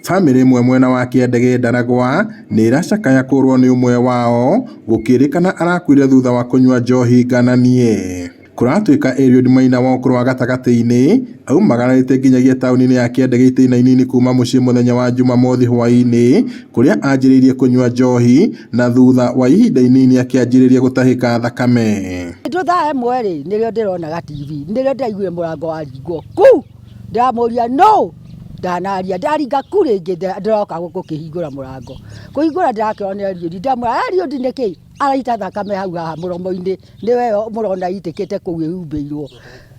Bamĩrĩ ĩmwe mwena wa Kĩandege Ndaragwa nĩĩracakaya kũrwo nĩ ũmwe wao gũkĩrĩkana arakuire thutha wa kũnyua njohi ngananie. Kũratuĩka Eliud Maina wa ũkũrũ wa gatagatĩ-inĩ aumagararĩte nginyagia taũni-inĩ ya Kĩandege itĩna inini kuma mũciĩ mũthenya wa Jumamothi hwaĩ-inĩ kũrĩa anjĩrĩirie kũnyua njohi na thutha wa ihinda inini akĩanjĩrĩria gũtahĩka thakame. Kĩndũ thaa ĩmwe rĩ, nĩrĩo ndĩronaga TV, nĩrĩo ndĩraiguire mũrango waringwo ku! Ndĩramũria nũ? Ndanaria, ndaringa ku rĩngĩ ndĩroka gũkĩhingũra mũrango. Kũhingũra ndĩrakĩona nĩ Eliud, ndĩramwĩra Eliud nĩkĩ? Araita thakame hau haha mũromo-inĩ, nĩwe ĩyo mũrona ĩitĩkĩte kũu ĩhumbĩirwo.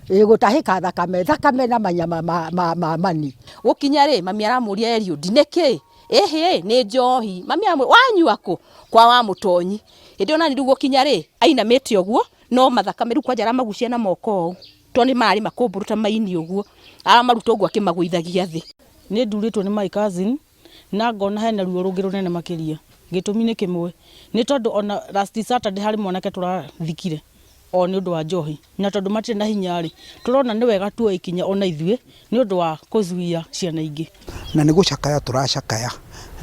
Ĩ gũtahĩka thakame, thakame na manyama ma mani. Gũkinya rĩ, mami aramũria Eliud nĩkĩ? Ĩhĩ nĩ njohi. Mami aramwĩra wanyua kũ? Kwa wa mũtonyi. Hĩndĩ ĩyo nani rĩu gũkinya rĩ, ainamĩte ũguo, no mathakame rĩu kwanja aramagucia na moko ũũ, tondũ nĩ mararĩ makũmbũrũ ta maini ũguo, aramaruta ũguo akĩmagũithagia thĩ. Nĩ ndurĩtwo nĩ my cousin na ngona hena ruo rũngĩ rũnene makĩria. Gĩtũmi nĩ kĩmwe, nĩ tondũ ona last Saturday harĩ mwanake tũrathikire o nĩ ũndũ wa njohi. Na tondũ matirĩ na hinya rĩ, tũrona nĩ wega tuoe ikinya ona ithuĩ nĩ ũndũ wa kũzuia ciana ingĩ. Na nĩ gũcakaya tũracakaya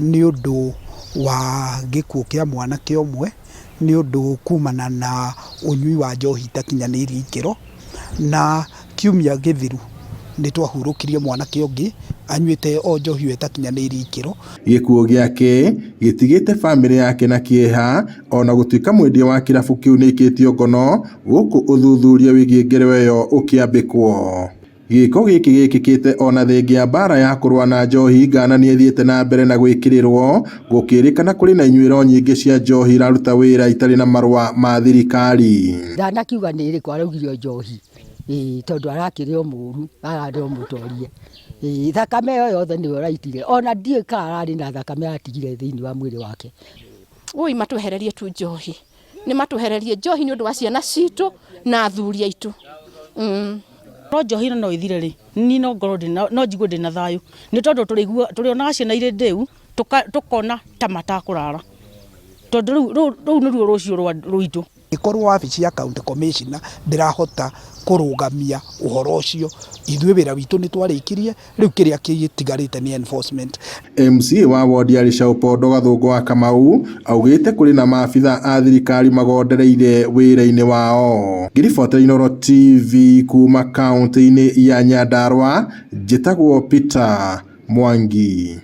nĩ ũndũ wa gĩkuũ kĩa mwanake ũmwe nĩ ũndũ kumana na ũnyui wa njohi itakinyanĩirie ikĩro, na kiumia gĩthiru nĩ twahurũkirie mwanake ũngĩ anyuĩte o njohi ĩyo ĩtakinyanĩirie ikĩro. Gĩkuũ gĩake gĩtigĩte bamĩrĩ yake na kĩeha ona gũtuĩka mwendia wa kĩrabu kĩu nĩaikĩtio ngono gũkũ ũthuthuria wĩgiĩ ngero ĩyo ũkĩambĩkwo. Gĩko gĩkĩ gĩkĩkĩte ona thengia ya mbara ya kũrũa na njohi ngananie ĩthiĩte na mbere na gwĩkĩrĩrwo gũkĩrĩkana kũrĩ na inyuĩro nyingĩ cia njohi iraruta wĩra itarĩ na marũa ma thirikari. Ndanakiuga nĩ ĩrĩkũ araugire o njohi ĩĩ tondũ arakĩrĩ o mũru ararĩ o mũtorie ĩĩ thakame ĩyo yothe nĩwe ũraitire ona ndiũĩ kana ararĩ na thakame aratigire thĩinĩ wa mwĩrĩ wake. Ũi matwehererie tu njohi nĩ matwehererie njohi nĩ ũndũ wa ciana citũ na athuri aitũ. No njohi ĩno no ĩthire rĩ, niĩ no ngorwo ndĩna, no njigue ndĩna thayũ, nĩ tondũ tũrĩigua, tũrĩonaga ciana irĩ ndĩu, tũkona ta matakũrara, tondũ rĩu rũu nĩruo rũciũ rwitũ. Ĩkorwo wabici ya county commissioner ndĩrahota kũrũgamia ũhoro ũcio, ithuĩ wĩra witũ nĩ twarĩkirie, rĩu kĩrĩa gĩtigarĩte nĩ enforcement. MCA wa wodi ya Rĩcaũ-Pondo Gathũngũ wa Kamau augĩte kũrĩ na maabitha a thirikari magondereire wĩra-inĩ wao. Ngĩribotera Inooro TV kuma kaũntĩ-inĩ ya Nyandarua, njĩtagwo Peter Mwangi.